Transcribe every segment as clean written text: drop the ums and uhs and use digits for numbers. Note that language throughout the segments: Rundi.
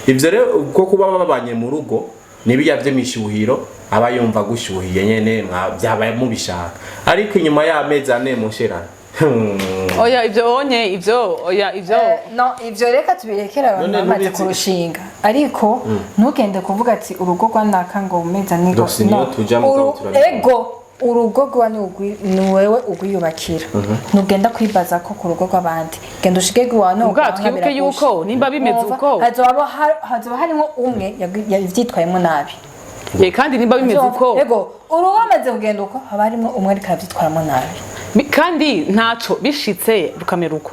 Ivyo rero ko kuba babanye mu rugo nibijya vy'imishuhiro, aba yumva gushyuhiye nyene, byabaye mubishaka, ariko inyuma y'amezi 4 musherana. Oya, ivyo onye, ivyo oya, ivyo. No, ivyo reka tubirekere abantu None bamaze ntubizi- kurushinga, ariko ntugende kuvuga ati urugo rwa naka ngo umeze ni Dosi niyo tuja mugabo turabikora. Ego, urugo rwa ni wewe ugwiyubakira, ntugenda kwibaza ko ku rugo rw'abandi. Genda ushige iwawe. Ubwa twibuke yuko nimba bimeze uko hazoba harimo umwe yavyitwayemo nabi. Kandi nimba bimeze uko Ego, urugo bamaze kugenda uko, haba harimo umwe ariko aravyitwaramo nabi. Kandi ntaco bishitse rukamera uko,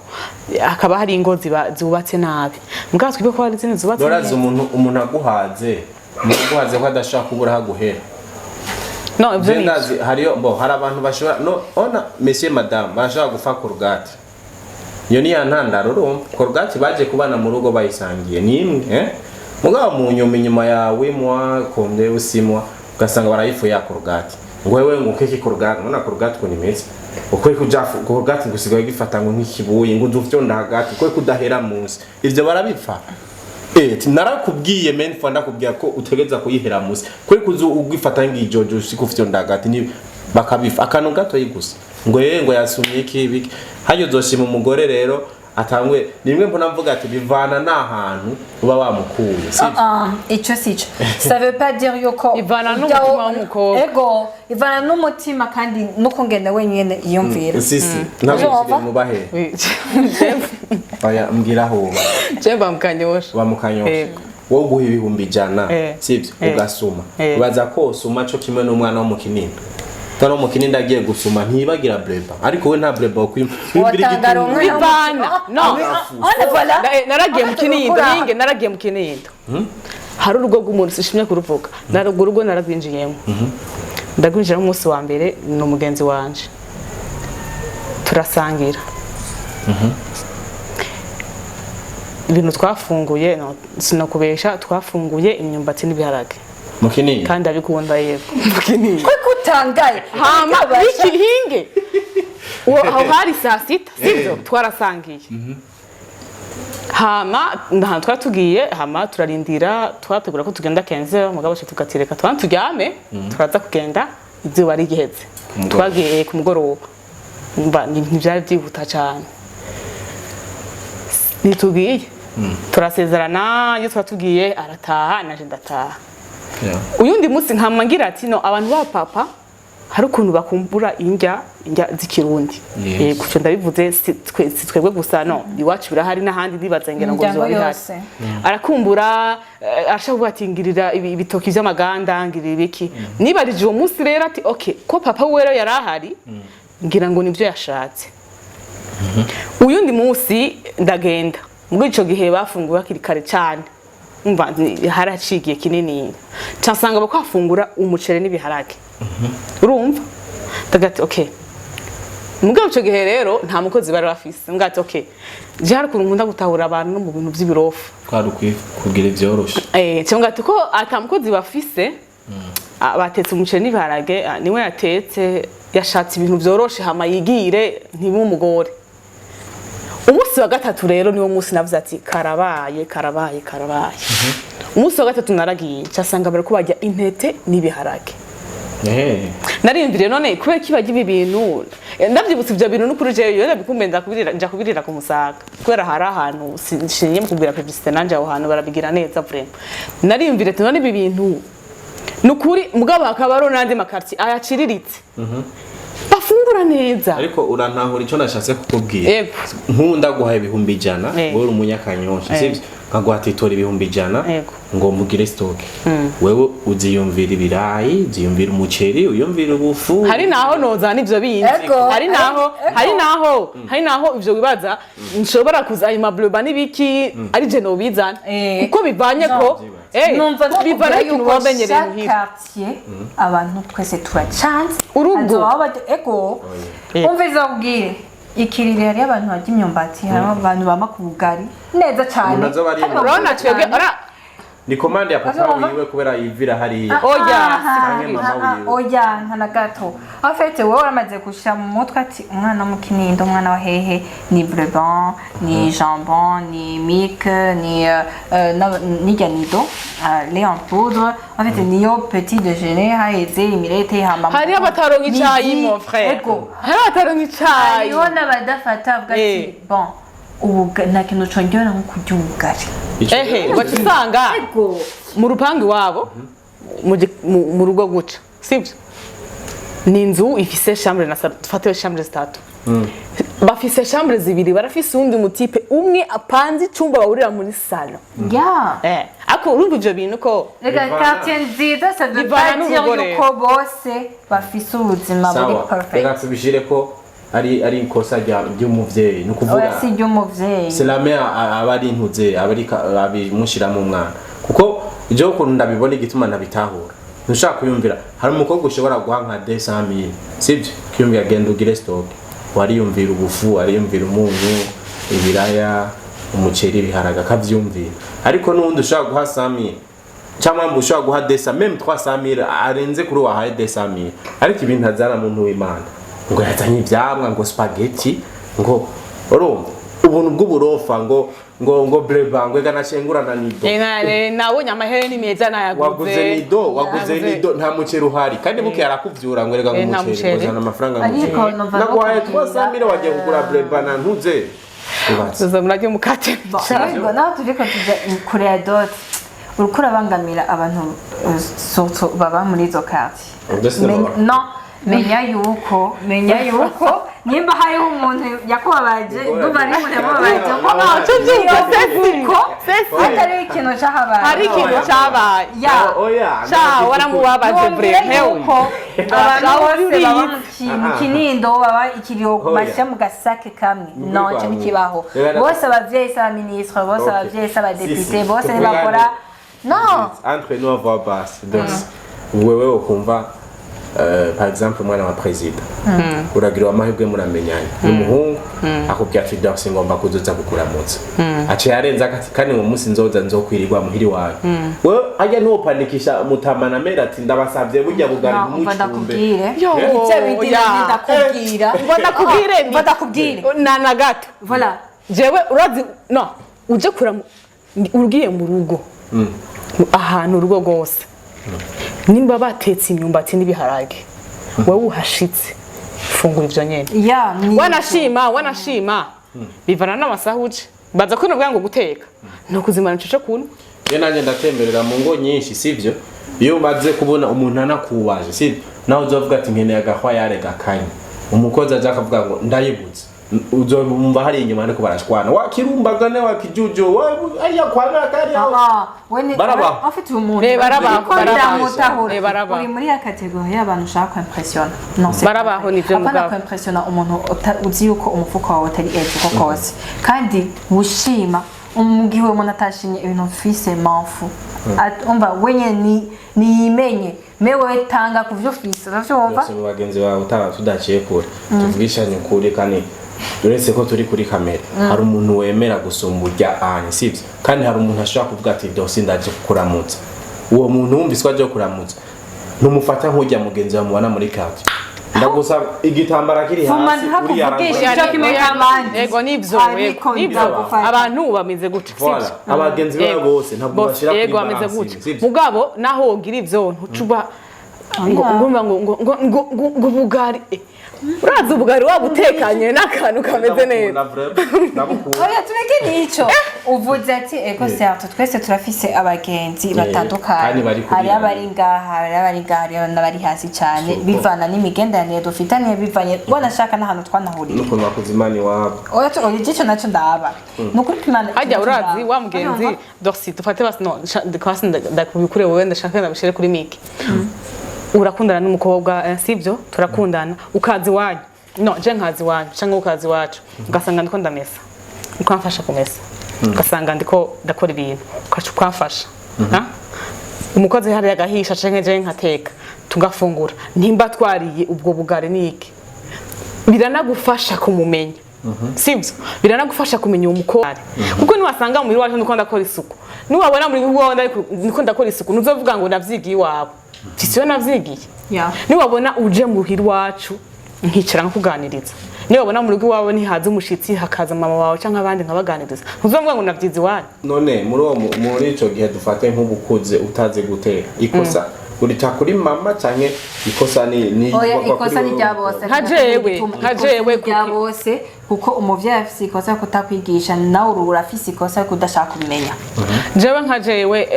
hakaba hari ingo ziba zubatse nabi, mbwa twibuke ko hari izindi zubatse Norazi neza. Umuntu aguhaze ko adashaka kubura aho aguhera. No, ivyo Je ni ndazi hariyo bo hari abantu bashobora no ona monsieur madame barashobora gufa Colgate, iyo ni ya ntandaro. Urumva Colgate baje kubana mu rugo bayisangiye ni imwe, eh? Mugabo mu nyuma, inyuma yawe mwa konde usimwa, ugasanga barayifuye ya Colgate, ngo wewe ngo ukeke Colgate, ubona Colgate ukuntu imeze, ukwe kuja Colgate ngo usigaye gifata ngo nk'ikibuye, ngo uzufyonda hagati ukwe kudahera munsi. Ivyo barabipfa. Narakubwiye men fa ndakubwira ko utegeza kuyihera munsi kuri kuzu ugifata ngijojo sikufyonda hagati, ni bakabifa akantu gato gusa, ngo yeye ngo yasumye iki biki hajyo. Uzoshima umugore rero atangwe nimwe mbona mvuga ati bivana n'ahantu uba wamukuye, sivyo? Ah, icyo si cyo, ça veut pas dire yuko Ivana n'umutima w'umukobwa. Ego, ivana n'umutima kandi n'ukungenda wenyine iyumvira. Sisi ntabwo Uzumva? usigaye mubahe. Oya, mbwira aho uba. Jemba mukanyosha. Uba mu Kanyosha? Yego. Wowe uguha 100,000, sivyo? Ugasuma, ubaza ko usuma co kimwe n'umwana wo mu Kinindo. Umwana wo mu Kinindo agiye gusuma ntibagira breba, ariko we nta breba wokwiyumvira. Watangara umwana. Bivana no Ah, voilà. Naragiye mu Kinindo. Ninge naragiye mu Kinindo, hari urugo rw'umuntu, sishimye kuruvuga. Narwo urugo naragwinjiyemo, ndagwinjiramo umunsi wa mbere, ni umugenzi wanje, turasangira ibintu twafunguye. No, sinakubesha, twafunguye imyumbati n'ibiharage. Mu Kinindo? Kandi abikunda, yego, mu Kinindo. Ko utangaye? Hama n'ikihinge uwo aho hari saa sita, sibyo? Twarasangiye, hama ahantu twari tugiye, hama turarindira, twategura ko tugenda 15, mugabo cyo tugatireka twana turyame, turaza kugenda izuba rigiheze. Mugoroba. Twagiye ku mugoroba. Umva, ntivyari byihuta cyane, ntitugiye, turasezerana, iyo twatugiye arataha naje ndataha. Uyundi munsi nkama ngira ati no abantu ba papa hari ukuntu bakumbura indya z'ikirundi. Yego, ivyo ndabivuze, si twebwe gusa, no iwacu birahari n'ahandi ndibaza ngira ngo Imiryango vyoba bihari. yose. Arakumbura, arashaka kuvuga ati ngirira ibitoki vy'amaganda, ngirira ibiki. Nibarije uwo munsi rero ati okay, ko papa wiwe rero yari ahari, ngira ngo nivyo yashatse. Uyundi munsi ndagenda, muri ico gihe bafunguye hakiri kare cyane. Umva, haraciye igihe kinini, nsanga bakwafungura umuceri n'ibiharage. Urumva, ndaga ati okay. Mugabo ico gihe rero nta mukozi bari bafise. Mbwa ati okay, je hari ukuntu nkunda gutahura abantu no mu bintu vy'ibirofu. Kwari ukwiye kugira ivyoroshe. Cyangwa ati ko ata mukozi bafise, batetse umuceri n'ibiharage, niwe yatetse, yashatse ibintu vyoroshe, hama yigire ntibumugore. Umunsi wa gatatu rero niwo munsi navuze ati karabaye, karabaye, karabaye. Umunsi wa gatatu naragiye, nsanga bariko barya intete n'ibiharage. Nariyumviriye none kubera ko ibarya ibi bintu. Ndavyibutse ivyo bintu n'ukuri jewe iyo ndabikumbuye ndakubirira, nja kubirira ku Musaga, kubera hari ahantu nshingiye mu kubwira publicité nanje, aho hantu barabigira neza vraiment. Nariyumviriye ati none ibi bintu nukuri, mugabo hakaba hariho n'andi ma quartier ayaciriritse bafungura neza. Ariko urantahura icyo nashatse kukubwira? Yego. Nkunda guha 100,000, wowe uri umunyakanyosha, sivyo? Nkaguha ati tora 100,000, ngo mugire stock. Wewe uziyumvira ibirayi, uziyumvira umuceri, uyumvira ubufu. Hari naho nozana ivyo bindi. Ego. Hari naho Ego. hari naho ivyo wibaza nshobora kuza, ayo mableba n'ibiki, ari je nobizana, kuko bivanye ko Numva bivana nakubwira ikintu yuko wamenyereye chaque muhira. quartier abantu twese turacanze. Urugo. Hazobaho ego, umviriza ubwire ikiriri, hariyo abantu barya imyumbati, hariho abantu bama ku bugari neza cyane. Umuntu azoba ari Kandi Urabona bakunda twebwe cyane. ora Ni commande ya papa Urumva? wiwe kubera yivira hariya. Oya, Canke mama wiwe. Oya, nta na gato. En fait, wowe uramaze gushira mu mutwe ati umwana wo mu Kinindo, umwana wa hehe, ni Bleu-Band, ni jambon, ni milk, ni n'irya Nido, lait en poudre. En fait, niyo petit déjeuner haheze imirete hama Hariho abataronka icayi, midi. mon frère. Ego. Hariho abataronka icayi. Hariho n'abadafata bavuga ati bon, ubu nta kintu congera nko kurya ubugari. Ehe, ugaca usanga Ego. mu rupangu iwabo, mu rugo guca, sibyo? Ni inzu ifise chambre na salon, dufate chambre zitatu, bafise chambre zibiri, barafise uwundi mu type umwe apanze icumba bahurira muri salon. Ariko urumva ivyo bintu ko Reka, Bivana. quartier nziza, ça veut Bivana pas dire n'urugo rero. yuko bose bafise ubuzima buri Sawa, perfect. reka tubishire ko ari ikosa ry'umuvyeyi, ni ukuvuga Oya, si iry'umuvyeyi. C'est la mère, aba ari intuze, aba ari abimushiramo umwana, kuko jewe ukuntu ndabibona, igituma ntabitahura, ntushaka kuyumvira. Hari umukobwa ushobora guha nka 200,000, sibyo? Ukiyumvira genda ugire stock, wariyumvira ubufu, wariyumvira umunyu, ibiraya, umuceri, ibiharage, akavyumvira. Ariko n'uwundi ushobora guha 100,000 cyangwa ushobora guha 200, même 300,000 arenze kuri wahaye 200,000, ariko ibintu azana, muntu w'Imana, ngo yazanye ivyamwa, ngo spaghetti, ngo urumva ubuntu bw'uburofa, ngo Bleu-Band, ngo ega nashengurana Nido. Nabonye amahereni meza nayaguze. Waguze Nido, waguze Naguze. Nido, nta muceri uhari, kandi buke arakuvyura ngo rega ngo nta umuceri, ngo muceri. zana amafaranga Ariko y'umuceri. numva no Naguhaye kubwira, 300,000, wagiye kugura Bleu-Band na ntuze. Ubatse. Tuza murarya umukate. Ariko naho turiko tuja kure ya dot, uriko urabangamira abantu, surtout baba muri izo quartier. Mbese No, menya yuko nimba hariho umuntu yakubabaje, ndumva ari umuntu yamubabaje ko Tubyumva. ko Sesi. atari ikintu cahabaye. Hari ikintu cabaye. Ya. Oya. Sha, waramubabaje. Ntumbwire Bre hewe. yuko abantu Aho bose baba uriyizi. mu Kinindo baba ikiriyo Oya. bashyira mu gasake kamwe. Ni No, ukuri ico kwawe. ntikibaho. Reka Bose abavyeyi si abaminisitiri bose, abavyeyi si abadepite Si, si. bose, Tuvugane. ntibakora no. Entre nous à voix basse, donc wewe ukumva, par exemple umwana wa perezida, uragira amahirwe muramenyanye n'umuhungu, akubwira ati Dorcy, ngomba kuzoza kukuramutsa, aciye arenza akati kandi mu munsi nzoza nzokwirirwa muhiri wawe, wewe ajya ntupanikisha mutamana mera ati ndabasabye burya bugari No, umva ntimucumbe. ndakubwire. Yo, Ivyo bindi ya. ndakubwira. Ngo ndakubwire. Umva ndakubwire. Na gato. Voilà. Jewe urazi no uje kuramu ugiye mu rugo, ahantu urugo rwose, nimba batetse imyumbati n'ibiharage, wowe uhashitse fungura ivyo nyene. Ya, ni Wanashima bivana n'amasaha uje baza ko ngo guteka ni ukuzimana ico kuntu. Je nanjye ndatemberera mu ngo nyinshi, sivyo? Iyo umaze kubona umuntu anakubaje, sivyo, nawe uzovuga ati nkeneye agahwa yare gakanye, umukozi aje akavuga ngo ndayibuze, uzumva hari inyuma ariko barashwana, wakirumbagane wakijuju ariya kwana kariya. Ah, we ni Barabaho. En fait, uyu muntu Barabaho, uriko barabaho. ndamutahura. Barabaho. Uri muri ya catégorie y'abantu ushaka kwimpressiona. Non, c'est Barabaho, pas vrai. nivyo Apana mugabo. kwimpressiona umuntu uzi yuko umufuko wawe utari hejuru uko kose, kandi wishima mu gihe umuntu atashimye ibintu mfise m'en fous. Umva, wenye ni niyimenye mewe tanga ku vyo ufise, uravyumva? Byose mu bagenzi bawe utaba tudaciye kure, tuvugishanye ukuri, kandi uretse ko turi kuri kamera, hari umuntu wemera gusumba urya anye, sibyo? Kandi hari umuntu ashobora kuvuga ati Dorcy, ndaje kukuramutsa. Uwo muntu wumvise ko aje kukuramutsa, ntumufata nk'ujya mugenzi wawe mubona muri quartier, ndagusaba igitambara kiri Fuma hasi uriya ntakuvugishe arangura. ico kimwe nk'abandi. Yego, nivyo. Ariko Yego, nivyo. ndagufata. Abantu bameze gutya, Voilà. sivyo? Abagenzi bawe Yego. bose ntabwo Bose, bashira kuri yego, bameze balance gutya. imwe, sivyo? Mugabo naho wogira ivyo ntucuba ngo ngumva ngo ngo ubugari, urazi ubugari waba utekanye n'akantu kameze neza. Ndabukunda vraiment, ndabukunda. Oya, tureke nico uvuze ati ego, certes, twese turafise abagenzi kandi batandukanye. bari kuri Hari abari ngaha, hari abari ngaha, hari n'abari hasi cyane. Super. Bivana n'imigenderanire dufitaniye, bivanye wanashaka n'ahantu twanahuriye. N'ukuntu bakoze Imana iwabo. Oya, oya, ico naco ndaba ni ukuri ko Imana Hajya ico urazi ndaba. wa mugenzi Dorcy, dufate basi no basi ndakubikure wowe, ndashaka ndabishire kuri mike. Urakundana n'umukobwa, sivyo? Turakundana, ukaza iwanyu, no je nkaza iwanyu cyangwa ukaza iwacu, ugasanga ndiko ndamesa, ukamfasha kumesa, ugasanga ndiko ndakora ibintu ukaca ukamfasha. Ha? Umukozi hariya agahisha canke je nkateka tugafungura, ntimba twariye ubwo bugari niki, biranagufasha kumumenya, sibyo? Biranagufasha kumenya uwo mukobwa, kuko niwasanga mu wacu ndiko ndakora isuku. Nuwabona muri iwawe niko ndakora isuku, ntuzovuga ngo navyigiye iwawe. Mfise iyo navyigiye. Niwabona uje muhira iwacu nkicara nkakuganiriza, niwabona mu rugo iwawe ntihaza umushitsi, hakaza mama wawe canke abandi nkabaganiriza, ntuzovuga ngo navyize iwanyu. None muri uwo muri ico gihe, dufate nk'ubukuze utazi guteka, ikosa urita kuri mama canke ikosa ni Oya, rigwa kuri ikosa ni wewe? rya bose. Nka jewe Ikosa ni rya bose, kuko umuvyeyi afise ikosa yo kutakwigisha, nawe uru urafise ikosa yo kudashaka kumenya. Jewe nka jewe,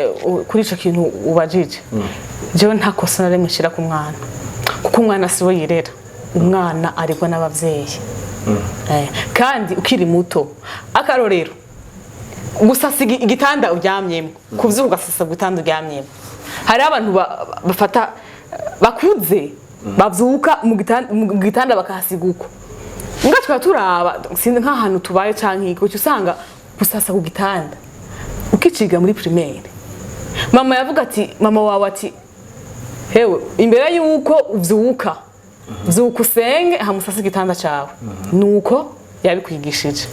kuri ico kintu ubajije, jewe nta kosa na rimwe nshira ku mwana, kuko umwana siwe yirera, umwana arerwa n'abavyeyi. Kandi ukiri muto, akarorero, gusasa igitanda uryamyemo, kuvyuka ugasasa igitanda uryamyemo. Hariho abantu bafata bakuze bavyuka mu gitanda bakahasiga uko nga tukaba turaba, sinzi nk'ahantu tubaye canke iki, uca usanga gusasa ku gitanda ukiciga muri primaire, mama yavuga ati, mama wawe ati: "Hewe, imbere yuko uvyuka, vyuka usenge, hamusase igitanda cawe." Nuko yabikwigishije,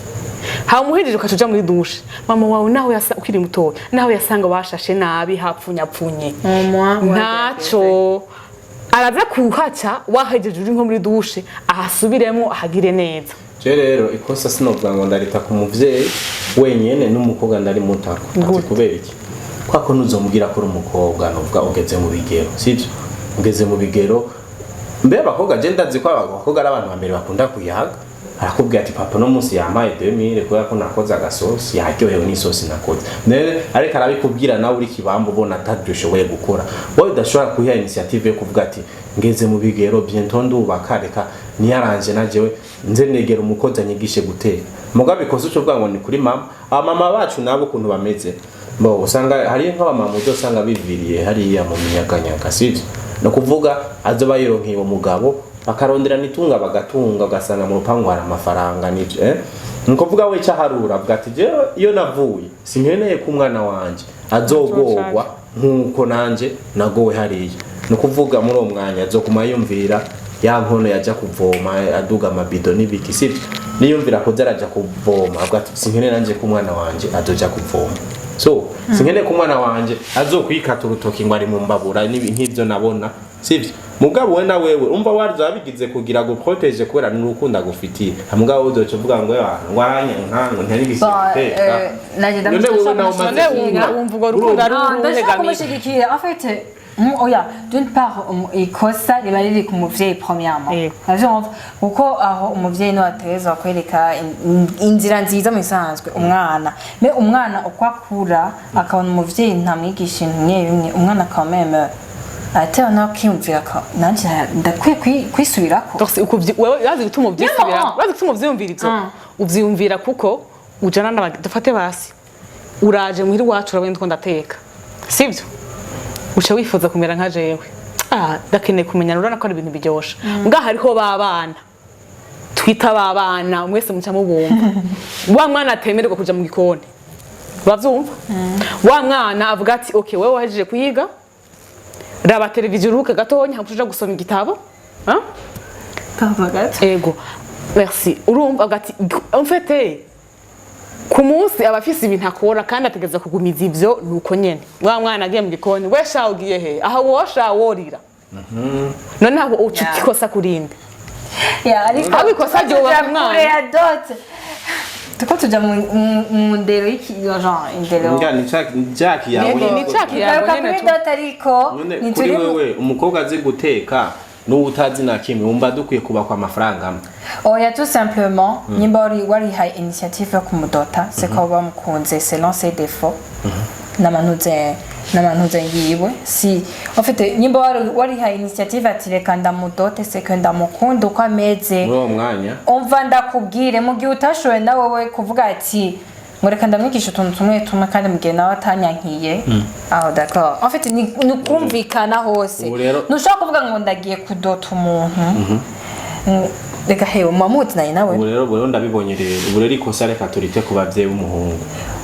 hamuhejeje ukaca uja muri douche. Mama wawe nawe yasa ukiri mutoya, nawe yasanga washashe nabi, hapfunyapfunye, ntaco araza kuhaca wahejeje uri nko muri douche, ahasubiremo ahagire neza. Je rero ikosa sinovuga ngo ndarita ku muvyeyi wenyene, n'umukobwa ndari mutako. Ati Gute? kubera iki? Kwa ko ntuzomubwira ko uri umukobwa, nuvuga ugeze mu bigero, sivyo? Ugeze mu bigero. Mbe abakobwa, je ndazi ko abakobwa ari abantu bambere bakunda kuyaga. Arakubwira ati: "Papa no munsi yampaye 2000 kubera ko nakoze agasosi, yaryohewe n'isosi nakoze." Nere ariko arabikubwira, nawe uri kibamba, ubona atavyo ushoboye gukora. Wowe udashobora kuyiha initiative yo kuvuga ati: "Ngeze mu bigero, bientôt ndubaka, reka niyaranje na jewe nze negera umukozi anyigishe guteka." Mugabo ikosa uco uvuga ngo ni kuri mama. Abamama bacu nabo ukuntu bameze bo, usanga hari nk'abamama uzosanga biviriye hariya mu minyaganyaga, sivyo? No kuvuga azoba yironkeye uwo mugabo, bakarondera nitunga, bagatunga, ugasanga mu rupangu hari amafaranga n'ivyo, eh? Ni kuvuga we cyaharura avuga ati: "Jewe iyo navuye sinkeneye ko umwana wanje azogorwa nk'uko nanje nagowe hariya." Ni ukuvuga muri uwo mwanya azoguma yumvira ya nkono yaja kuvoma, aduga amabido n'ibiki, sivyo? Niyumvira kuza araja kuvoma, avuga ati: "Sinkeneye nanje ko umwana wanje azoja kuvoma, so sinkeneye ko umwana wanje azokwikata urutoki ngo ari mu mbabura nk'ivyo nabona," sivyo? Mugabo we na wewe umva waza wabigize kugira ngo protéger, kubera n'urukundo agufitiye. Mugabo uzoca uvuga ngo ngo aranyanka, ngo ntari Bon, guteka. Nanjye None wewe nawe ndashaka umaze None wumva urwo rukundo ari Ah, uruhe? ndashaka Gamira? kumushyigikira. En fait, oya, d'une part, ikosa riba riri ku muvyeyi premièrement. Uravyumva, kuko aho umuvyeyi niwe ategerezwa kwereka inzira nziza mu isanzwe umwana. Mais umwana uko akura akabona umuvyeyi ntamwigisha ibintu bimwe bimwe, umwana quand même aratewe nawe akiyumvira ko nanje ndakwiye kwisubirako. Donc, wewe urazi gutuma uvyisubira, Non. urazi gutuma uvyiyumvira ivyo uvyiyumvira, kuko ujana n'abandi. Dufate basi uraje muhira iwacu, urabona ndiko ndateka, sivyo? Uca wifuza kumera nka jewe. Ah, ndakeneye kumenya, urabona ko ari ibintu biryoshe. Ngaha hariho babana twita babana, mwese muca mubumva, wa mwana atemererwa kuja mu gikoni, uravyumva? Wa mwana avuga ati: "Okay, wewe wahejeje kuyiga, raba televiziyo uruhuke gatonya, hama uja gusoma igitabo." Ah? Ego, merci. Urumva agati, en fait, ku munsi aba afise ibintu akora kandi ategereza kugumiza ivyo. Nuko nyene wa mwana agiye mu gikoni, we sha ugiye he? Aha wosha worira. None aho uca ikosa kurinde? Ya, ariko Aho ikosa ryoba ku mwana. Kure ya dot, tuko tuja mu ndero y'iki genre indero. Nga ni Jack yawe. Ni ca kiyago Garuka nyene kuri dot, ariko None ntituri kuri wewe, umukobwa azi guteka n'uwo utazi na kimwe, wumva dukwiye kubakwa amafaranga amwe? Oya, tout simplement nimba wari warihaye initiative yo kumudota, c'est ko bamukunze selon ses défauts n'amantuze yiwe. Si en fait nimba warihaye initiative ati: "Reka ndamudote", c'est que ndamukunda uko ameze. Muri uwo mwanya Umva ndakubwire, mu gihe utashoboye na wowe kuvuga ati ngo reka ndamwigisha utuntu tumwe tumwe, kandi mu gihe nawe atanyankiye aho, d'accord. En fait ni ukumvikana hose. Ubu rero- Ntushobora kuvuga ngo ndagiye kudota umuntu. Reka hewe muba muzinanye nawe. Ubu rero ndabibonye rero, ubu rero ikosa reka turite ku bavyeyi b'umuhungu,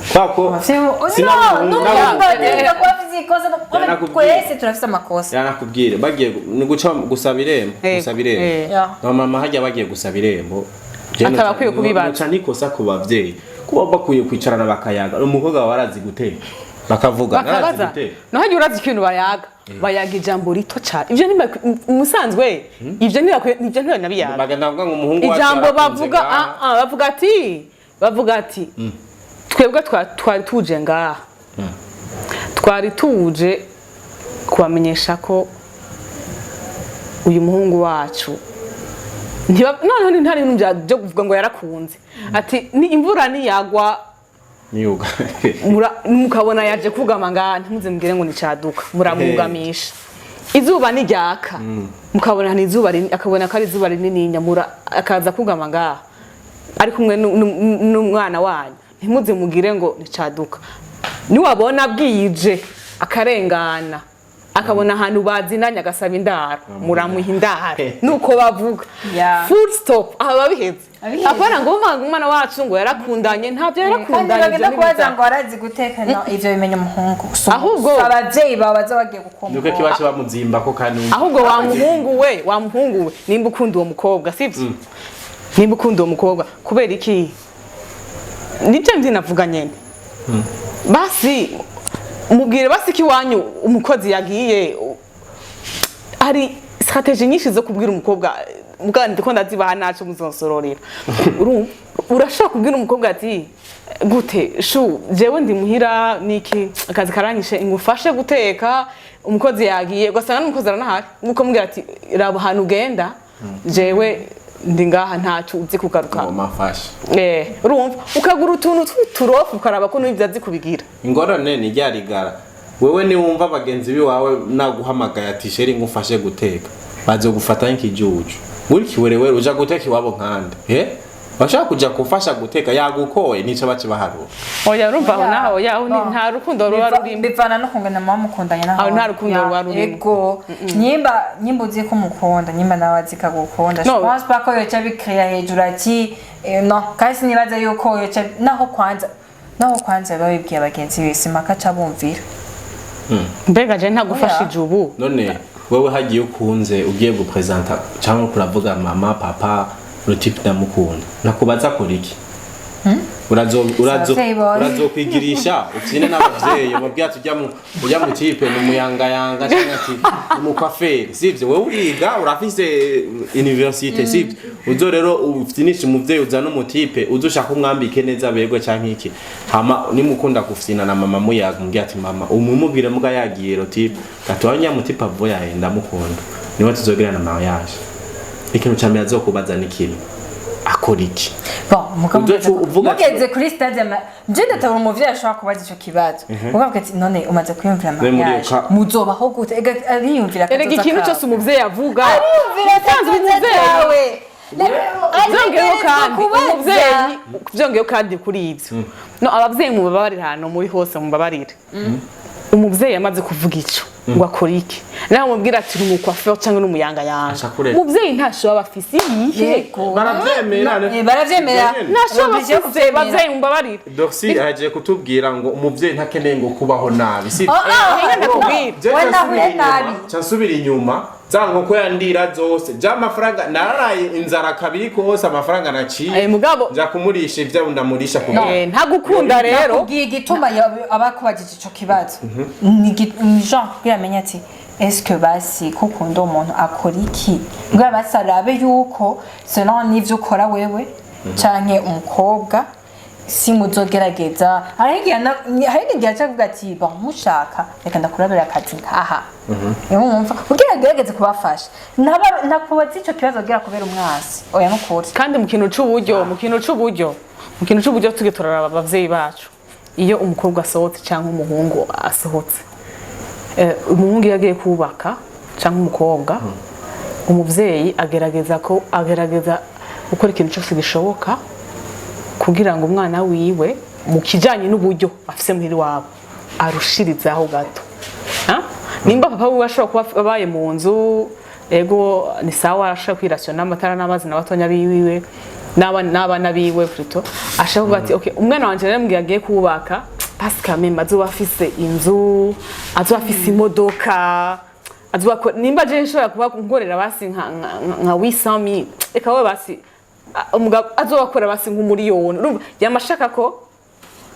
kubera ko No, sinabumuhungu n'umuhungu nawe- ategerezwa kuba afise ikosa. Yarakubwiye. Twese turafise amakosa. Yarakubwire bagiye ni guca gusaba irembo, gusaba irembo. Na mama hajya bagiye gusaba irembo. Akaba akwiye kubibaza. Nuca nikosa ku bavyeyi, kuba bakwiye kwicarana bakayaga. Umukobwa wawe arazi guteka. Bakavuga narazi Bakabaza. guteka. No hajya urazi ikintu bayaga, bayaga ijambo rito cyane. Ivyo ni musanzwe, ivyo ntibakwiye, ivyo ntibanabiyaga. Bagenda bavuga ngo umuhungu wacu Ijambo yarakunze bavuga, ngaha. Bavuga ati twebwe twari tuje ngaha, twari tuje kubamenyesha ko uyu muhungu wacu noneho ntari ibintu byo kuvuga ngo yarakunze, ati ni imvura niyagwa Niyuga. Mukabona yaje kugama ngaha, ntimuze mubwire ngo nicaduka, muramwugamisha. Izuba niryaka, mukabona ni izuba akabona ko ari izuba rinini, mura akaza kugama ngaha ari kumwe n'umwana wanyu, ntimuze mugire ngo nicaduka. Niwabona bwije akarengana, akabona ahantu bazinanye, agasaba indaro, muramuha indaro. Nuko bavuga. Full stop, aha babiheze. Abiheze. Apana ngo umwana wacu ngo yarakundanye, ntabyo Kandi yarakundanye. bagenda Ibyo kubaza ntibiza. ngo arazi guteka? No, ivyo bimenya umuhungu. Ahubwo- Si abavyeyi bawe baza bagiye gukunda. Nuko kiba kibamuzimba ko kandi Ahubwo wa muhungu we, wa muhungu we, nimba ukunda uwo mukobwa, sibyo? Nimba ukunda uwo mukobwa, kubera iki? Nibyo ndi navuga nyene. Basi mubwire basi ko iwanyu umukozi yagiye. Hari stratégie nyinshi zo kubwira umukobwa, mugabo ndiko ndazibaha naco muzonsororera. Urumva, urashobora kubwira umukobwa ati gute chou, jewe ndi muhira niki, akazi karanyishe, ngufashe guteka, umukozi yagiye, ugasanga n'umukozi aranahari, ukamubwira ati raba ahantu ugenda, jewe ndi ngaha, ntacyo uzi kugaruka. Ngo mafashe. Urumva, ukagura utuntu tw'uturofu, ukaraba ko n'ibyo azi kubigira. Ingorane ni rya rigara. Wewe niwumva bagenzi biwawe naguhamagaye ati chéri, ngufashe guteka, bazogufata nk'ikijuju. Uri kiwerewere uja guteka iwabo nkande he bashaka kuja gufasha guteka, yagukoye nico bace baharura. Oya, urumva aho naho yaho nta rukundo ruba rurimo. Bivana no kungana muba mukundanye naho. Aho nta rukundo ruba rurimo. Ego, nyimba uzi ko umukunda, nyimba nawe azi ko agukunda, je No. pense pas ko yoca bikira hejuru ati no, kandi sinibaza yuko yoca naho kwanza biba bibwiye bagenzi biwe, simpaka aca bumvira. Mbega je ntagufashije ubu? None wewe hagiye ukunze ugiye gupresenta cyangwa kuravuga mama, papa, le type ndamukunda, nakubaza akora iki? Urazo urazo Abavyeyi bose. Urazokwigirisha ufyine n'abavyeyi, ubabwira ati ujya mu type ni umuyangayanga, cyangwa ati umukwaferi, sivyo? Wewe uriga, urafise université, sivyo? Uzo rero ufyinisha umuvyeyi, uzana umutype uzo ushaka umwambike neza berwe canke iki, hama nimukunda gufyina na mama muyaga, umubwira ati mama, umumubwire muga yagiye le type gatoya, nyamutype avuye ahe, ndamukunda, niwe tuzogirana mariage. Ikintu ca mbere azokubaza ni kimwe: akora iki? Bon, mugabo Uvuga ati- mugeze kuri stade je ndatabura umuvyeyi ashobora kubaza ico kibazo. Ukavuga ati none umaze kwiyumvira None muri mariage, muzobaho gute? Ega ariyumvira Erega akazoza ikintu kawe. cyose umuvyeyi avuga Ariyumvira Usanzwe akazoza umuvyeyi kawe. Byongeyeho kandi Kubaza. umuvyeyi, byongeyeho kandi kuri ivyo, no abavyeyi mubabarire, ahantu muri hose mubabarire. Umuvyeyi amaze kuvuga ico ngo akora iki, nawe mubwira ati uri umukwaferi cyangwa n'umuyangayanga, Aca kureka. Umuvyeyi ntashobora aba afise iyihe. Yego. Baravyemera. Baravyemera. Ntashobora Obligé afise kuvyemera. bavyeyi mubabarire. Dorsi agiye kutubwira ngo umuvyeyi ntakeneye ngo kubaho nabi, si? Oh, oh, Ndakubwira. Je We ca nahuye nsubira inyuma, nabi. ca nsubira inyuma, za nkoko yandira zose, ja amafaranga nararaye inzara kabiri kose, amafaranga naciye Mugabo nja kumurisha ivyo ndamurisha kugira Ntagukunda rero. Nakubwiye igituma aba akubajije ico kibazo. Ni genre kugira amenye ati est-ce que basi ko ukunda umuntu, akora iki, kugira basi arabe yuko selon n'ivyo ukora wewe canke umukobwa si muzogerageza. Hari igihe aca avuga ati bon, mushaka reka ndakurabira akazi nkaha, wumva, kugira agerageze kubafasha. Ntakubaza ico kibazo kugira kubera umwasi, oya, nukuri. Kandi mu kintu c'uburyo tuge turaraba abavyeyi bacu. Iyo umukobwa asohotse cyangwa umuhungu asohotse, umuhungu iyo agiye kubaka cyangwa umukobwa, umuvyeyi agerageza gukora ikintu cyose gishoboka kugira ngo umwana wiwe mu kijanye n'uburyo afise muhira iwabo arushirizaho gato. Ha? Nimba papa wiwe ashobora kuba abaye mu nzu, ego ni sawa, arashobora kwirasiyo n'amatara n'amazi na batonya biwiwe n'abana biwe plutôt, ashobora kuvuga ati okay, umwana wanje rero mbwiye agiye kubaka, parce que même azoba afise inzu, azoba afise imodoka, azoba nimba je nshobora kuba nkorera basi nka 800,000, reka we basi umugabo azoba akora basi nk'umuriyoni. Urumva yamashaka ko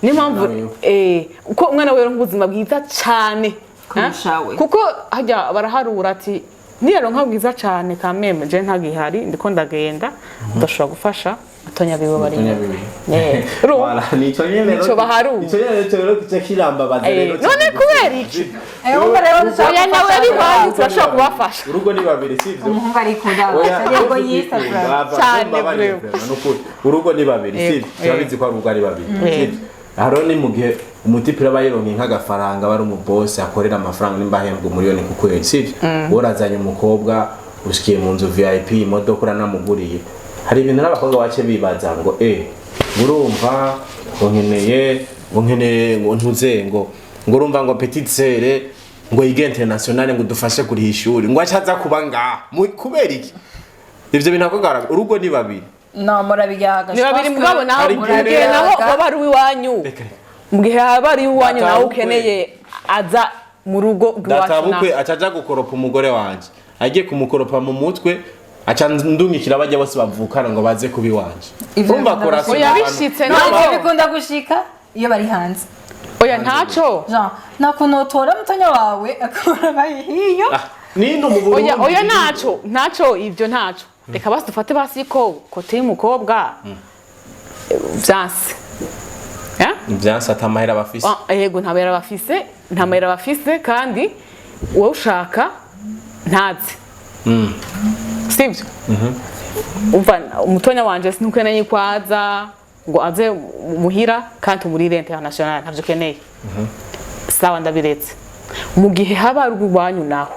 Niyo mpamvu Umwana wiwe. Uko umwana wiwe aronka ubuzima bwiza cane. Kurusha we. Kuko hajya baraharura ati niyaronka bwiza cane kameme je ntagihari, ndiko ndagenda, ndashobora gufasha atonya biwe bari. Mutonya biwe. Urumva? Voilà, nico nyene Nico baharura. Nico nyene rero kica kirambabaza rero. None kubera iki? Urumva rero dushaka Oya, nawe gufasha ari abana. iwanyu, turashobora kubafasha. Urugo ni babiri, sivyo? Umuhungu arikunda, Oya, yego, yisa. Cyane, cyane. vraiment. Urugo ni babiri, Yego, sivyo? Turabizi ko ari urugo ari babiri, sivyo? Haro ni mu gihe umutipira aba yironke nk'agafaranga, aba ari umubosi akorera amafaranga, nimba ahembwa umuriyoni ku kwezi, sivyo? Worazanye umukobwa, ushikiye mu nzu VIP, imodoka uranamuguriye. Hari ibintu n'abakobwa bace bibaza ngo urumva ngo nkeneye, ngo nkeneye, ngo ntuze, ngo urumva ngo petite sœur ngo yige international, ngo dufashe kuriha ishuri, ngo acaza kuba ngaha. Kubera iki ivyo bintu abakobwa urugo ni babiri. No, murabiyaga. Ni babiri, mugabo naho Hari mu igihe gihe rero- naho waba ari uw'iwanyu, Reka, reka. mu gihe haba ari uw'iwanyu nawe Databukwe. ukeneye aza mu rugo rw'iwacu. Databukwe Nawe acaja gukoropa umugore wanje, agiye kumukoropa mu mutwe, aca ndungikira bajya bose bavukana ngo baze kuba iwanje. Ivyo Urumva bikunda kurasa Oya, abantu. bishitse No, naho. ivyo bikunda gushika iyo bari hanze. Oya, ntaco. Jean, nta kuntu utora mutonya wawe akabura bayihiyo. Ah, nino mu Burundi. Oya, oya, ntaco, ntaco, ivyo ntaco. Reka basi dufate basi ko côté y'umukobwa vyanse. Eh? Vyanse ata amahera bafise. Ah, yego, nta mahera bafise, nta mahera bafise, kandi wowe ushaka ntazi, sibyo? Umva, umutonya wanje sinukeneye ko aza ngo aze muhira kandi muri international, ntavyo ukeneye. Sawa, ndabiretse. Mu gihe haba ari urwanyu naho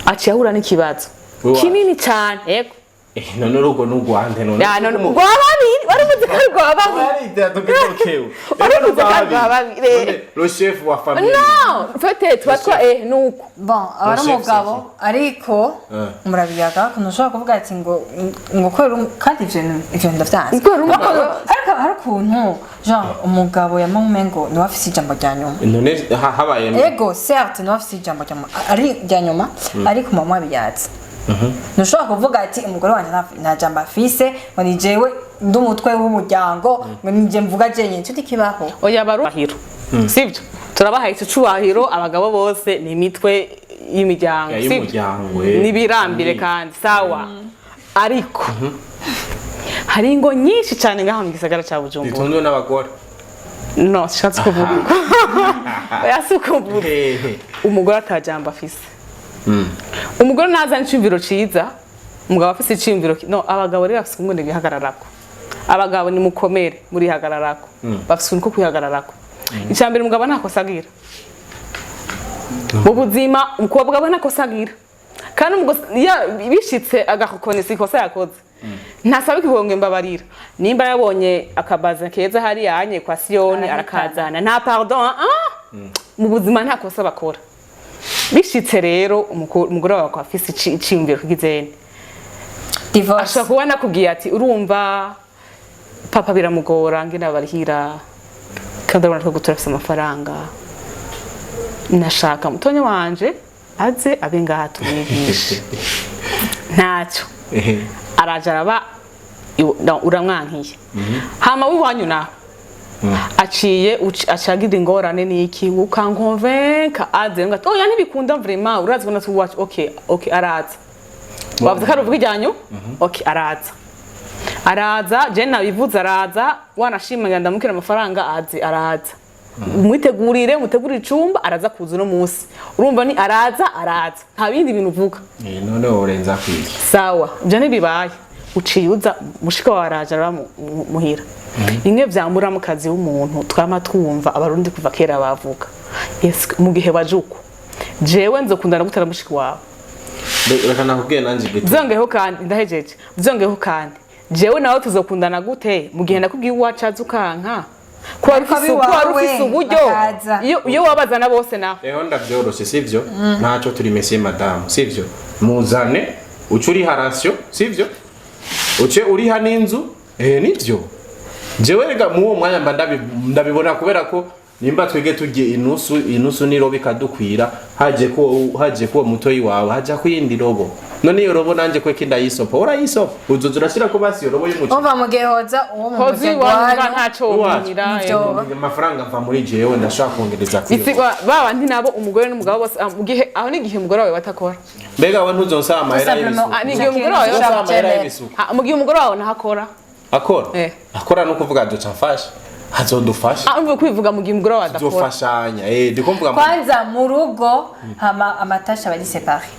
aciye ahura n'ikibazo Iwacu. kinini cyane, yego. None urugo n'urwande none? Ya, none rwa babiri, wari uzi ko ari rwa babiri. Wari uzi ko ari rwa babiri. Le chef wa famille. No, fete tuba twa nuko. Bon, aba ari Chef, umugabo, ariko murabiyaga ukuntu ushobora kuvuga ati ngo kubera kandi ivyo ndavyanse. Kubera umugabo. Ariko hari ukuntu genre umugabo yama umengo niwe afise ijambo rya nyuma. None habaye Ego, certes, niwe afise ijambo rya nyuma, ari rya nyuma, ariko mama abiyazi. Ntushobora kuvuga ati umugore wanjye nta jambo afise, ngo ni jewe ndi umutwe w'umuryango, ngo ni je mvuga jenyine. Ico ntikibaho. Oya, barubahiro, sibyo? Turabahaye ico cubahiro, abagabo bose ni imitwe y'imiryango, Ya, sibyo? y'umuryango, Nibirambire. Kandi sawa, ariko hari ingo nyinshi cyane ngaha mu gisagara ca Bujumbura zitunzwe n'abagore. No, sishatse kuvuga uko. Oya, si ukuvuga. Hehe. Umugore atajambo afise, umugore ntazana iciyumviro ciza, umugabo afise iciyumviro no, abagabo rero bafise ukungene bihagararako. Abagabo ni mukomere, murihagararako, bafise ukuntu ko kwihagararako. Icya mbere, umugabo nta kosa agira mu buzima. Umukobwa aba nta kosa agira, kandi iyo bishitse agakonesa ikosa yakoze, ntasaba ikigongwe mbabarira. Nimba yabonye akabaza keza hariya anye kwa Siyoni, arakazana, nta pardon. Ah! Mu buzima nta kosa bakora. Bishitse rero umugore wawe akaba afise iciyumviro kigizene, Divorce. ashobora kuba nakubwiye ati urumva papa biramugora ngena barihira, kandi urabona ko turafise amafaranga, nashaka mutonya wanje aze abe ngaha tumwigishe. Ntacyo. Ehe. Araje araba no, uramwankiye. Hama w'iwanyu naho aciye acagira ingorane niki, ukankonvenka aze, ngo ati oya, ntibikunda vraiment, urazi ko natwe iwacu. Okay, araza, wavuze ko ari uvuga ijyanyu. Okay, araza, araza, je nabivuze, araza, wanashima ngenda ndamukira amafaranga, aze, araza, mwitegurire, mutegurire icumba, araza kuza uno munsi. Urumva ni araza, araza, nta bindi bintu uvuga. None worenza kwiki? Sawa, ibyo ntibibaye, uciye uza mushika wawe araje araba muhira bimwe vyamura mu kazi w'umuntu twama twumva Abarundi kuva kera bavuga. Yes, mu gihe waje uko, jewe nzokundana gutera mushiki wawe? Reka nakubwiye nanje igiti. Vyongeyeho kandi, ndahejeje, vyongeyeho kandi, jewe nawe tuzokundana gute mu gihe nakubwiye uwacu aza ukanka ko wari Ariko ko wari abiwawe ufise uburyo? bakaza. Iyo wabazana bose nawe. Eho ndavyoroshe, sivyo? Ntaco, turi monsieur madame, sivyo? Muzane uce uriha ration, sivyo? Uce uriha n'inzu, nivyo. Jewe rega muwo mwanya mba ndabibona kubera ko nimba twege tugiye inusu inusu n'irobo ikadukwira, haje ko mutoyi wawe haja kuyindi robo. None iyo robo nanje kweki ndayisopa, urayisopa, uzoza urashira ko basi iyo robo y'umuceri. Umva, mu gihe hoza uwo mu Hozi muryango iwanyu wanyu ntaco Iwacu. wumira. Nivyo. Amafaranga mva muri jewe, ndashobora kongereza kuri iyo. Bisigwa ba bandi nabo, umugore n'umugabo bose, mu gihe aho n'igihe umugore wawe batakora. Mbega we ntuzonsaba amahera Tout y'ibisuku? Ah, ni igihe umugore wawe Ntuzonsaba amahera y'ibisuku? Ah, mu gihe umugore wawe ntahakora. Akora. Eh. Akora no kuvuga azoca amfasha, azodufasha. Ah, umva, kwivuga mu gihe umugore wawe adakora. Tuzofashanya, ndiko mvuga Kwanza mu rugo hama ama tâches aba ari séparées.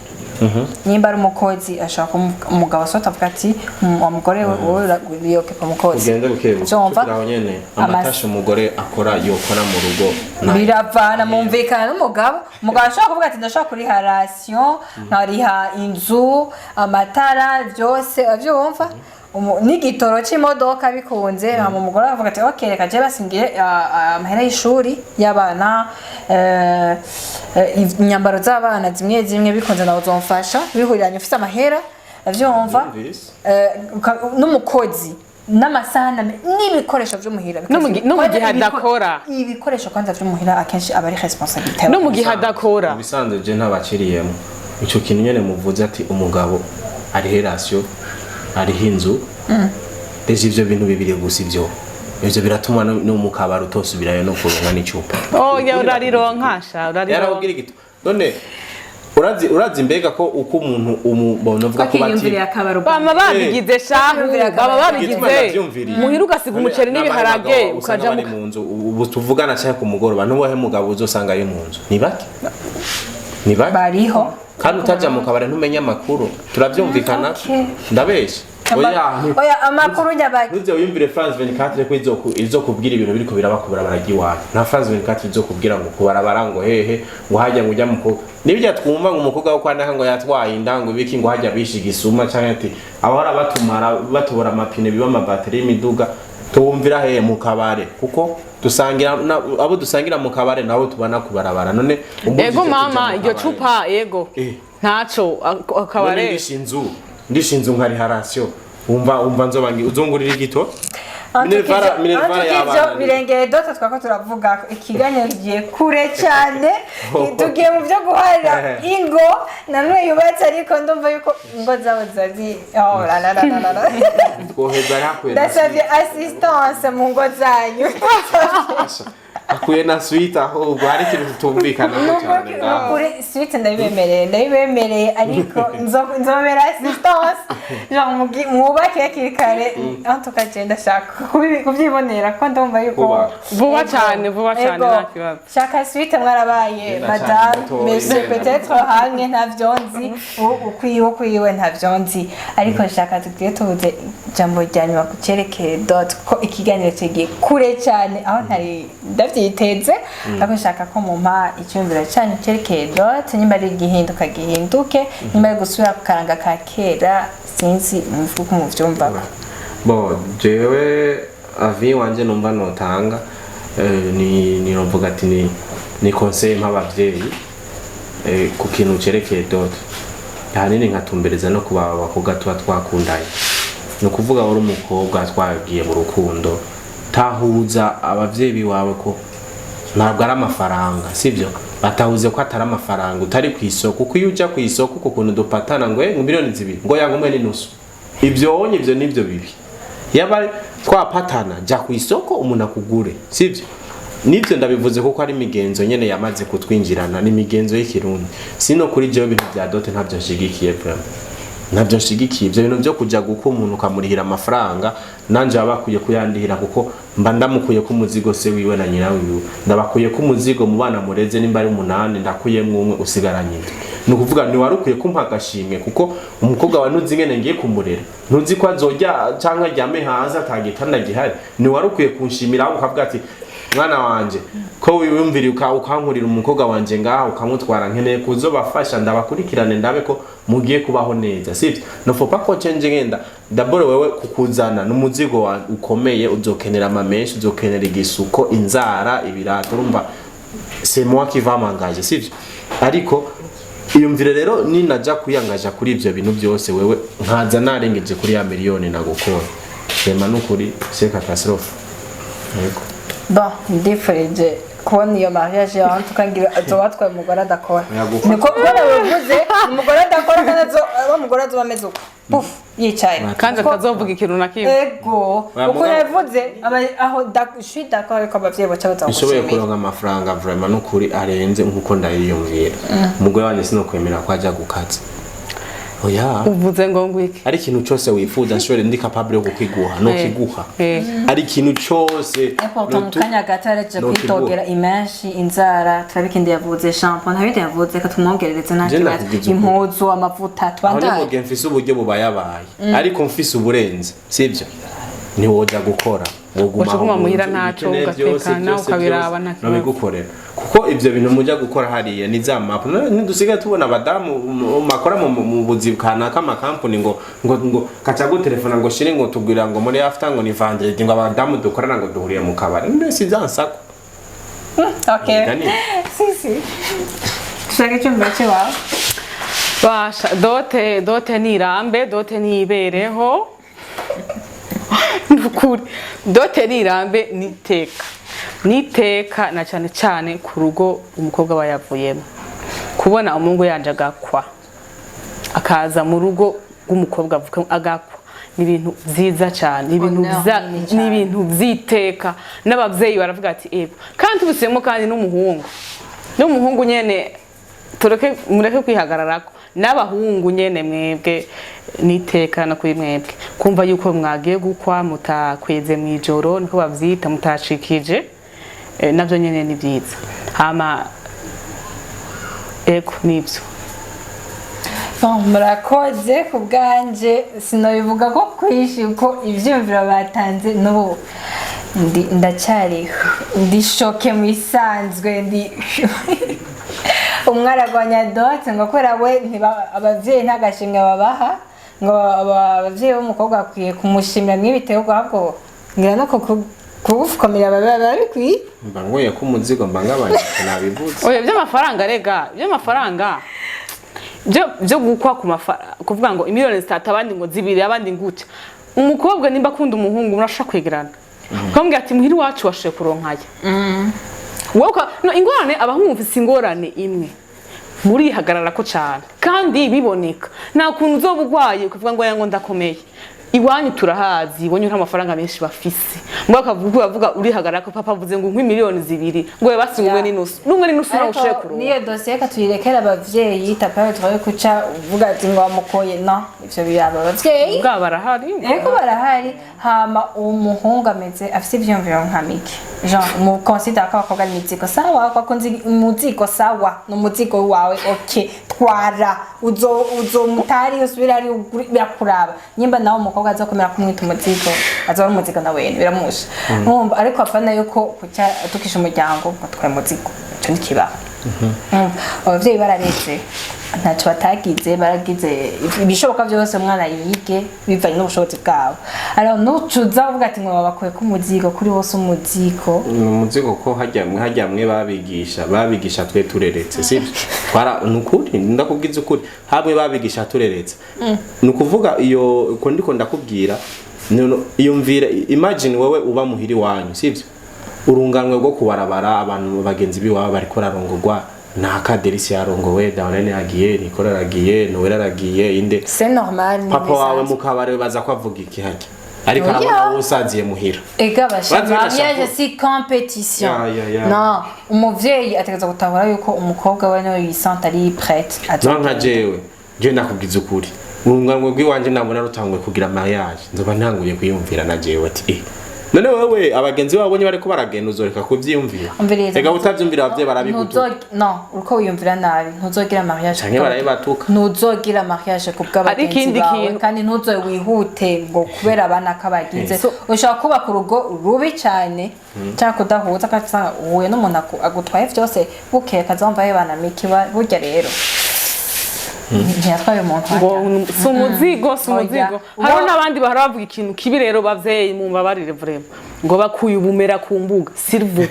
Nimba ari umukozi, ashobora kuba umugabo asohoka avuga ati: "Wa mugore we, wowe wiyokepa umukozi." Ugende buke buke. Vyumva? Aho nyene ama tâches umugore akora, yokora mu rugo Biravana, mumvikana n'umugabo. Umugabo ashobora kuvuga ati: "Ndashobora kuriha ration, nkariha inzu, amatara, byose." Avyumva? N'igitoro c'imodoka bikunze. Hama umugore aravuga ati: "Ok, reka je basingire amahera y'ishuri y'abana, imyambaro z'abana zimwe zimwe bikunze nawe uzomfasha bihuriranye ufise amahera." Avyumva? Numvise. N'umukozi n'amasahani n'ibikoresho vy'umuhira. No mu gihe Kwanza adakora. Ibikoresho kwanza vy'umuhira akenshi aba ari responsabilité. No mu gihe adakora. Mu bisanzwe je ntabaciriyemo ico kintu nyene muvuze ati umugabo arihe ration, ariho inzu, déjà ivyo bintu bibiri gusa, ivyo biratuma no mu kabari utosubirayo no kuronka n'icupa. Oya, urarironka sha, urarironka. Yarawubwira igito. None urazi mbega ko uko umuntu umubona uvuga ko bati Bakiyumviriye akabaro. Bama babigize shahu. Bakiyumvira baba akabaro. Igituma babigize ndavyumviriye. Muhira ugasiga umuceri None n'ibiharage n'abahe bagabo usanga ukaja bari mu nzu ubu tuvugana cyangwa ku mugoroba? N'uwahe mugabo uzosanga ari mu nzu? Ni bake, ni bake. Bariho. Kandi utaja mu kabari ntumenya amakuru, turavyumvikana. Okay. Ndabesha? Oya. Oya, amakuru nyabaki. Ntuze wiyumvire France 24 ko izokubwira ibintu biriko biraba ku barabara ry'iwacu. Nta France 24 izokubwira ngo kubarabara ngo hehe, ngo hajya ngo ujya mukobwa nibyo twumva ngo umukobwa wo kwa naka ngo yatwaye inda, ngo ibiki, ngo hajya bishe igisuma, canke ati abahora batumara batobora amapine, biba amabateri y'imiduga. Tuwumvira hehe? Mu kabare, kuko dusangira abo dusangira mu kabare nabo tubana kubarabara. None umbujije Ego kuja mama, mu iryo kabare. cupa, ego. Ntaco None akabare. ndisha inzu nkariha ration, wumva nzoba uzungurira igito? Minerval Ivyo y'abana. Birengeye dot twako turavuga. Ikiganiro kigiye kure cyane, tugiye mu byo guharira ingo namwe yubatse, ariko ndumva yuko ingo zabo zazi, oh la la la la la. Twoheza hakwiye na Ndasabye assistance mu ngo zanyu. Hakwiye na suite, ahubwo hari ikintu tutumvikanaho cyane ngaho. Kuri suite ndabibemereye, ndabibemereye, ariko nzobera assistance genre mwubake hakiri kare. En tout cas je ndashaka kubyibonera ko ndumva yuko Kubaka. Vuba cyane, vuba cyane. Ego. Nta kibazo. Shaka suite mwarabaye Ngenda madame, cyane mutoyi, monsieur, ngenda. peut-être hamwe ntavyo nzi, ukwiwe ukwiwe ntavyo nzi, ariko shaka tugire tubuze ijambo rya nyuma ku cyerekeye dot, ko ikiganiro kigiye kure cyane aho ntari ndabyiteze, ariko shaka ko mumpa icyumviro cyanyu cyerekeye dot, nimba ari igihinduka gihinduke, nimba ari gusubira ku karanga ka kera, sinzi muvuge uko muvyumva. Bon, jewe avis wanje numva notanga, ni novuga ati ni conseil mp'abavyeyi ku kintu cerekeye dot, ahanini nkatumbereza no kuba abakobwa tuba twakundanye. Ni ukuvuga uri umukobwa twagiye mu rukundo, tahuza abavyeyi bawe ko ntabwo ari amafaranga, sibyo? Batahuze ko atari amafaranga, utari ku isoko, kuko iyo ujya ku isoko uko kuntu dupatana ngo ngo 2 miliyoni ngo yanga umwe n'inusu, ibyo wonye ibyo nibyo bibi. Yaba twapatana, jya ku isoko umuntu akugure, sibyo? Nibyo ndabivuze kuko ari imigenzo nyene yamaze kutwinjirana, ni imigenzo y'ikirundi. Sino kuri jewe ibintu bya dot ntabyo nshigikiye, vraiment ntabyo nshigikiye. Ibyo bintu byo kujya guka umuntu ukamurihira amafaranga, nanje baba bakwiye kuyandihira, kuko mba ndamukuye ko umuzigo, se wiwe na nyina wiwe ndabakuye ko umuzigo. Mu bana mureze nimba ari umunani, ndakuyemwo umwe, usigaranye indwi. Ni ukuvuga ni wari ukwiye kumpa agashimwe, kuko umukobwa wawe ntuzi ingene ngiye kumurera, ntuzi ko azojya cyangwa aryame hanze atagitanda gihari. Ni wari ukwiye kunshimira, ahubwo ukavuga ati: "Mwana wanje, ko wiyumvira ukankurira umukobwa wanje ngaha ukamutwara, nkeneye kuzobafasha, ndabakurikirane, ndabe ko mugiye kubaho neza," sivyo? No faut pas ko change ngenda d'abord wewe kukuzana n'umuzigo ukomeye, uzokenera amamenshi, uzokenera igisuko, inzara, ibirato, urumva c'est moi qui va m'engager, sivyo? Ariko iyumvire rero ninaja kwiyangaja kuri ivyo bintu byose, wewe nkaza narengeje kuri ya miliyoni nagukora, rema nukuri c'est catastrophe. Yego. Bon, ndifurije Kubona iyo mariage yawe tukangira azoba atwaye umugore adakora. Oya, gukora. Niko kubona bivuze umugore adakora kandi wa mugore azoba ameze uko puf yicaye. Kandi atazovuga ikintu na kimwe. Ego. Oya, uko yavuze aho je suis d'accord ariko abavyeyi baca baza Nshoboye gushimira. kuronka amafaranga vraiment n'ukuri arenze nkuko ndayiyumvira, umugore wanjye sinokwemera ko ajya gukaza, oya. Uvuze ngo ngwiki? Ari ikintu cyose wifuza nshobore, ndi capable yo kukiguha, nokiguha. Ari ikintu cyose. Important mu kanya gato yarejeje nokiguha. kwitogera imenshi inzara turabikindi, yavuze shampoo, nta bindi yavuze, reka tumwongerereze nta Je kibazo. ndakubwiza ukuri. Impuzu, amavuta. Aho ni Tubandanye. mu gihe mfise uburyo bubayabaye, ariko mfise uburenze sibyo, ntiwoja gukora, woguma Woca uguma aho mu muhira nzu, ntaco, ibikeneye byose, ugatekana, byose, ukabiraba, byose, nta kibazo. nobigukorera kuko ivyo bintu muja gukora hariya ni za mapu. Ntidusigaye tubona abadamu bakora mu buzi kanaka, amakampuni, ngo kaca gutelefona ngo shire ngo tugwira ngo muri after, ngo ni vendredi, ngo abadamu dukorana ngo duhuriye mu kabari, mbese ivyansako. Okay. Dani. Si si, dushaka icyumba cy'iwawe. Basha, dote, dote nirambe, dote nibereho. Nukuri dote nirambe niteka niteka, na cyane cyane ku rugo umukobwa aba yavuyemo. Kubona umuhungu yanje agakwa, akaza mu rugo rw'umukobwa avuka agakwa, ni ibintu byiza cyane, ni ibintu Honneur nini cyane. ni ibintu by'iteka, n'ababyeyi baravuga ati ego. Kandi tubisemo kandi n'umuhungu nyene, tureke mureke kwihagararako n'abahungu nyene. Mwebwe niteka no kuri mwebwe kumva yuko mwagiye gukwa mutakweze mw'ijoro, niko bavyita, mutacikije, navyo nyene ni vyiza. Hama ego, nivyo. Bon, murakoze. Ku bwanje sinabivuga ko kwishi uko ivyiyumviro batanze n'ubu ndacyariho, ndi choquée mu isanzwe. Ndi umwe aragwanya dote ngo kubera we abavyeyi nta gashimwe babaha, ngo abavyeyi b'umukobwa bakwiye kumushimira mw'ibiterwa, ahubwo ngira no kugufukamira baba babikwiye. Mba ngoye ko umuzigo mba ngabanya, nabivuze. Oya, by'amafaranga rega, by'amafaranga byo gukwa ku mafaranga, kuvuga ngo imiliyoni 3, abandi ngo 2, abandi ngutya. Umukobwa nimba akunda umuhungu, murashobora kwegerana ukamubwira ati muhira iwacu washoboye kuronkaya wowe no ingorane. Abahungu mfise ingorane imwe, murihagarara ko cyane kandi biboneka. Nta kuntu uzoba urwaye ukavuga ngo aya, ngo ndakomeye, iwanyu turahazi, iwanyu nta mafaranga menshi bafise. Mbwa akavuga bavuga urihagarara ko papa avuze ngo nk'imiliyoni 2, ngo basi umwe n'inusu, n'umwe n'inusu nawe ushoboye Ariko kuronka. niyo dosiye reka tuyirekere abavyeyi. Tapara twaye kuca uvuga ati ngo wamukoye, no ivyo biraba abavyeyi. Bwa barahari. Ego, barahari. Hama uwo muhungu ameze afise ivyiyumviro nka Mike Jean mu considère ko abakobwa ari imizigo, sawa, ko akunze umuzigo, sawa, ni umuzigo wawe, okay, twara uzo uzo mutari usubira ari birakuraba. Nyimba nawe umukobwa azokomera kumwita umuzigo, azoba ari umuzigo nawe biramusha. Mwumva, ariko apana yuko kuca atukisha umuryango ngo twaye umuzigo, ico ntikibaho. Mwumva, abavyeyi barareze, ntacyo batagize, baragize ibishoboka byose umwana yige bivanye n'ubushobozi bwabo. Alors nucuza uvuga ati ngo babakuye ko umuzigo, kuri bose umuzigo. Ni umuzigo ko hajya mwe babigisha twe tureretse, sibyo? Twara ni ukuri, ndakubwiza ukuri, hamwe babigisha tureretse, ni ukuvuga iyo uko ndiko ndakubwira iyumvire, imagine wewe uba muhiri wanyu, sibyo? Urunganwe rwo kubarabara, abantu bagenzi biwabo bariko bararongorwa, naka Delisi yarongowe, Darlene yagiye, Nicole aragiye, Noel aragiye, inde. C'est normal, ni Papa wawe bisanzwe. mu kabare baza ko avuga iki hajya, ariko Oya. arabona wowe usaziye muhira. Ega basha, Bazi mariage binashavu. si compétition. Ya, ya, ya. Non, umuvyeyi ategerezwa gutahura yuko umukobwa we niwe yisante ari prête. No nka jewe ndakubwiza ukuri, urunganwe rw'iwanje nabona rutanguye kugira mariage, nzoba ntanguye kwiyumvira na jewe ati none wewe abagenzi babonye bariko baragenda, uzoreka kuvyiyumvira? Umviriza. Ega utavyumvira abavyeyi barabigutuka. No, uriko wiyumvira nabi. Ntuzogira mariage Canke barabibatuka. Ntuzogira mariage ku bw'abagenzi Ikindi bawe kintu. kandi ntuzoye wihute ngo kubera abana kabagize. So- Ushobora kubaka urugo rubi cyane cyangwa kudahuza, kandi usanga uhuye n'umuntu agutwaye vyose, bukeye akazamva yebana miki burya rero ntiyatwaye umuntu Ngo hajya. si umuzigo, si umuzigo. Oya. Hariho n'abandi bahora bavuga ikintu kibi rero. Bavyeyi mumbabarire vraiment, ngo bakuye ubumera ku mbuga, s'il vous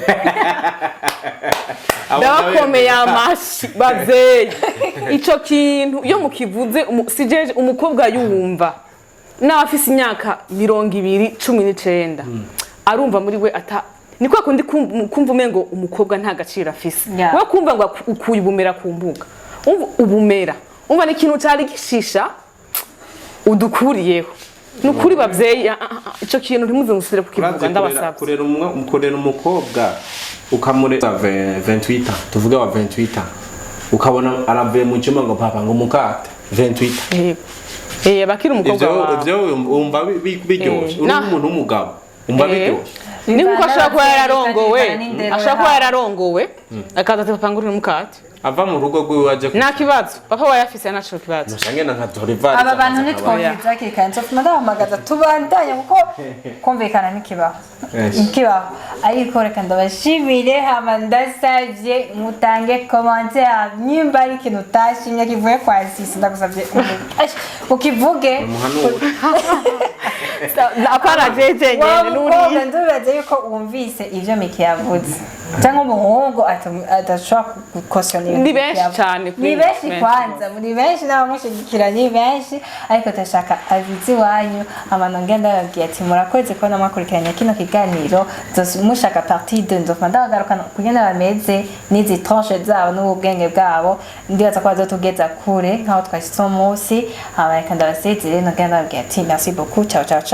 ndabakomeye amashi. Bavyeyi, ico kintu iyo mukivuze si jeje umukobwa yumva n'abafise imyaka 20, 19, arumva muri we ata Ni kwa kundi kumva umengo umukobwa nta gaciro afise. We kumva ngo ukuye ubumera ku mbuga, umva ubumera, umva ni ikintu cari gishisha udukuriyeho. Ni ukuri bavyeyi, ico kintu ntimuze musubire kukivuga. Urazi Ndabasavye. Kurera umukobwa ukamurera 28 ans, tuvuge wa 28 ans, ukabona aravuye mu cyumba ngo papa, ngo mukate, 28 ans. Yego, bakiri umukobwa Ivyo wawe. ivyo wumva biryoshe? Eh, Uri umuntu w'umugabo, wumva biryoshe? Ni nkuko ashobora kuba Bivana yararongowe, n'abavyeyi, n'indero ashobora kuba yahawe. yararongowe, akaza ati: "Papa, ngurira umukate." Ava mu rugo rwiwe aje Nta kibazo, papa we yafise, naco kibazo. Ntusange na nka Dorivar. Aba bantu ntitwumviriza hakiri kare, nzofuma ndabahamagaza tubandanye, kuko kumvikana ntikibaho. Ntikibaho. Ariko reka ndabashimire, hama ndasavye mutange commentaire nimba ari ikintu utashimye kivuye kwa Sisi, ndagusavye ukivuge. Umuhanure. Apana jeje nyene. Wa mukobwa, Nuriya. ndubaze yuko wumvise ivyo Miki yavuze, cyangwa umuhungu adashobora gukosora ibintu Ni Miki benshi yavuze. cane kuri Ni benshi. Benshi. Kwanza muri benshi n'abamushigikira ni benshi, ariko ndashaka avizi wanyu abantu. Ngenda bababwiye ati murakoze kubona mwakurikiranye kino kiganiro. Mushaka partie 2, nzofuma ndabagarukana kugenda bameze n'izi tranche zabo n'ubu bwenge bwabo. Ndibaza ko bazotugeza kure nk'aho twashitse umunsi. Hama reka ndabasezere, nongera ndababwiye ati merci beaucoup, ciao ciao ciao.